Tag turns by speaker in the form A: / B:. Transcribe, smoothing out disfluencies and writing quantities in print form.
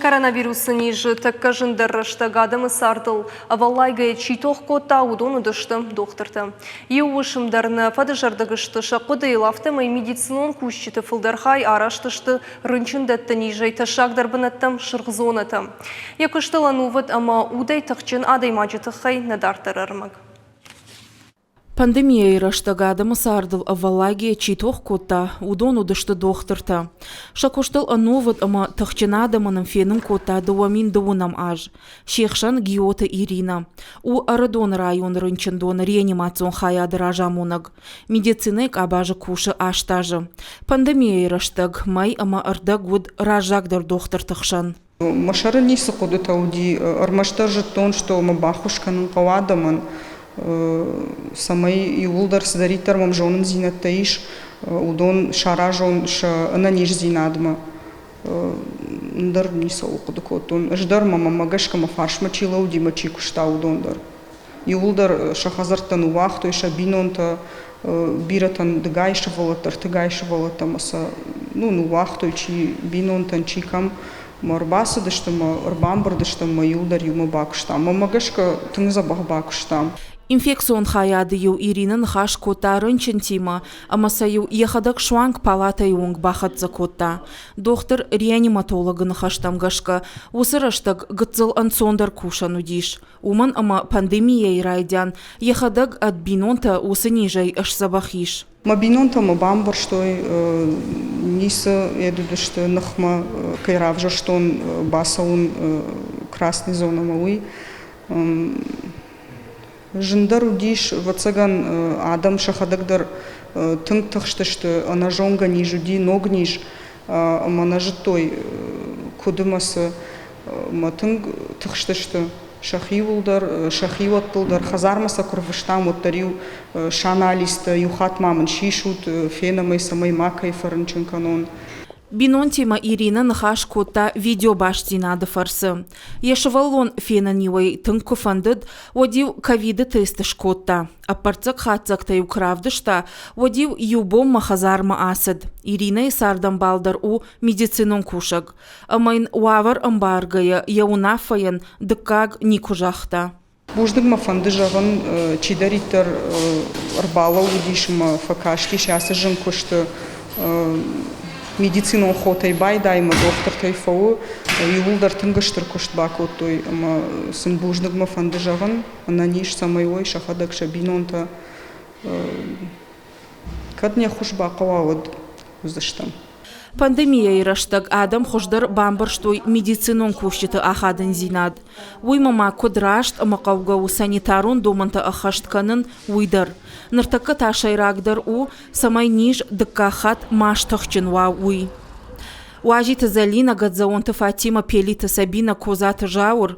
A: Коронавирусы низы тӕккӕ зындӕр рӕстӕг адӕмы цардыл ӕвӕллайгӕйӕ чи тох кодта, уыдон уыдысты дохтыртӕ. Иу уысм дӕр нӕ фӕдызӕрдыг сты сӕ хъуыдыйыл, афтӕмӕй медицинон кусджыты фылдӕр хай арӕзт сты рынчындӕтты низӕй тӕссагдӕр бынӕттӕм, сырх зонӕтӕм. Йӕ куыстыл ӕнувыд ӕмӕ удӕй тыхджын адӕймаджы тыххӕй нӕ дарддӕр ӕрмӕг.
B: Пандемийӕйы рӕстӕг адӕмы цардыл ӕвӕллайгӕ чи тох кодта, уыдон уыдысты дохтыртӕ. Сӕ куыстыл ӕнувыд ӕмӕ тыхджын адӕмы нын фенын кодта 2009 аз. Се хсӕн Гиоты Иринӕ. У Ӕрыдоны районы рынчындоны реанимацион хайады разамонӕг. Медицинӕйы къабазы кусы аст азы. Пандемийӕйы рӕстӕг мӕй ӕмӕ ӕрдӕг уыд раззагдӕр дохтырты хсӕн.
C: Мӕ сӕры ницы хъуыдытӕ уыди, ӕрмӕстдӕр зыдтон, что мӕ баххуыс кӕнын хъӕуы адӕмӕн, цӕмӕй иууылдӕр цыдӕриддӕр мӕм зонындзинӕдтӕ ис, уыдон саразон сӕ ӕнӕниздзинадмӕ. Ӕндӕр ницӕуыл хъуыды кодтон. Ӕз дӕр ӕмӕ мӕ гӕсгӕ мӕ фарсмӕ чи лӕууыди ӕмӕ чи куыста, уыдон дӕр. Иууылдӕр сӕ хӕдзӕрттӕ ныууагътой, сӕ бинонтӕ, бирӕтӕн дыгай сывӕллӕттӕ, ӕртыгай сывӕллӕттӕ ӕмӕ сӕ ну, ныууагътой чи бинонтӕн, чи кӕм. Мӕ ӕрбацыдысты мӕ ӕрбамбырд сты ӕмӕ иуылдӕр иумӕ бакуыстам. Мӕнмӕ гӕсгӕ тынг дзӕбӕх бакуыстам.
B: Инфекцион хайады-иу Иринӕ ныхас кодта рынчынтимӕ ӕмӕ сӕ-иу йӕхӕдӕг суанг палатӕйы онг бахӕццӕ кодта. Дохтыр-реаниматологы ныхӕстӕм гӕсгӕ, уыцы рӕстӕг гыццыл ӕнцондӕр кусӕн уыдис, уымӕн ӕмӕ пандемийӕйы райдиан йӕхӕдӕг ӕд бинонтӕ уыцы низӕй сдзӕбӕх ис.
C: Мӕ бинонтӕ мӕ бамбӕрстой, ницы уыдысты ныхмӕ, кӕй равзӕрстон бацӕуын красный зонӕмӕ, уый. Зындӕр уыдис, ӕвӕццӕгӕн, адӕм сӕхӕдӕг дӕр тынг тыхстысты, ӕнӕзонгӕ низ уыди, ног низ, ӕмӕ нӕ зыдтой, куыд ӕмӕ цы. Ӕмӕ тынг тыхстысты сӕхиуыл дӕр, сӕхиуӕттыл дӕр. Хӕдзармӕ сӕ куы рвыстам, уӕддӕр-иу сӕ анализтӕ иу хатт ма мын сисут, фенӕм ӕй, цӕмӕй макӕй фӕрынчын кӕнон.
B: Бинонтимӕ Иринӕ ныхас кодта видеобастдзинады фӕрцы. Йӕ сывӕллон фенын-иу ӕй тынг куы фӕндыд, уӕд-иу ковиды тест скодта. Ӕппӕрццӕг хатдзӕгтӕ-иу куы равдыста, уӕд-иу иу бонмӕ хӕдзармӕ ацыд. Иринӕйы цардӕмбал дӕр у медицинон кусӕг. Ӕмӕ йын уавӕр ӕмбаргӕйӕ йӕ уынаффӕйӕн дыккаг никуы загъта.
C: Бузныг мӕ фӕнды зӕгъын, чидӕриддӕр ӕрбалӕууыдис ӕмӕ фӕкастис ацы зын куысты медицинон хотӕй байдай ӕмӕ дохтыртӕй фӕуы, иууылдӕр тынг стыр куыст бакодтой ӕмӕ сын бузныг мӕ фӕнды зӕгъын, ӕнӕниз цӕмӕй уой сӕхӕдӕг, сӕ бинонтӕ. Кӕд не ххуыс бахъӕуа, уӕд уыдзыстӕм.
B: Пандемийӕйы рӕстӕг адӕм хуыздӕр бамбӕрстой медицинон кусджыты ахадындзинад. Уыимӕ ма куыд раст ӕмӕ хъӕугӕ у санитарон домӕнтӕ ӕххӕст кӕнын, уый дӕр. Ныртӕккӕ та сӕйрагдӕр у, цӕмӕй низ дыккаг хатт ма стыхджын уа, уый. Уазиты Зӕлинӕ, Гӕдзӕонты Фатимӕ, Пелиты Сабинӕ, Козаты Зауыр.